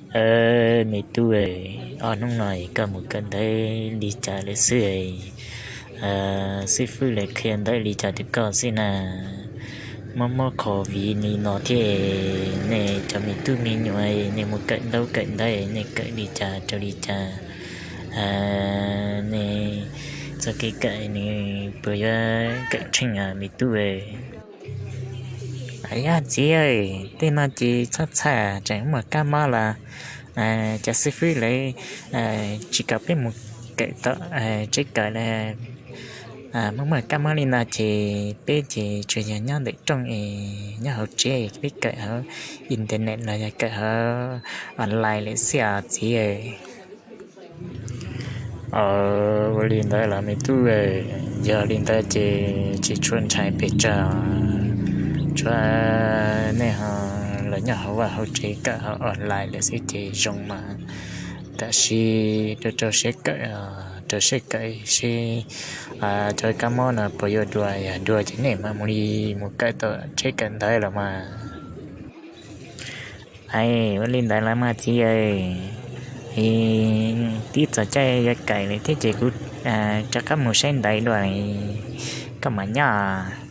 Aws, me tub, ob hnub no koj mus kawm ntawv li cas lawm xwb? Xib fwb lawv qhia ntawv li cas rau koj xwb na? Mob mob covid li no thiab, nej cov me tub me nyuam, nej mus kawm ntaub kawm ntawv, nej kawm li cas rau li cas? Nej txoj kev kawm nws puas yuav kawm tsheej, me tub? Yog txiv, tej no ces txhob txhawj, tseem muaj kab mob los cov xib fwb lawv tsis kom peb mus kawm tom tsev kawm li. Muaj muaj kab mob li no ces peb ces tsuas yog nyob ntawm rooj es nyob hauv tsev, peb kawm hauv internet los yog kawm hauv online lawm xwb os txiv. Ua li ntawd los me tub, yog li ntawd ces tsis tshua ntshai pes tsawg, tsuas nej ho los nyob hauv vaj hauv tsev kawm hauv online lawm xwb ces zoo mas. Tab sis rau rau siab kawm, rau siab kawm seb cov kab mob no puas yuav dua, yog dua ces nej mam mus li mus kawm tom tsev kawm ntawv los mas. Ua li ntawd los mas txiv, es twb txog caij yuav kawm lawm thiab ces kuv rov qab mus saib ntawv dua, koj mam nyob.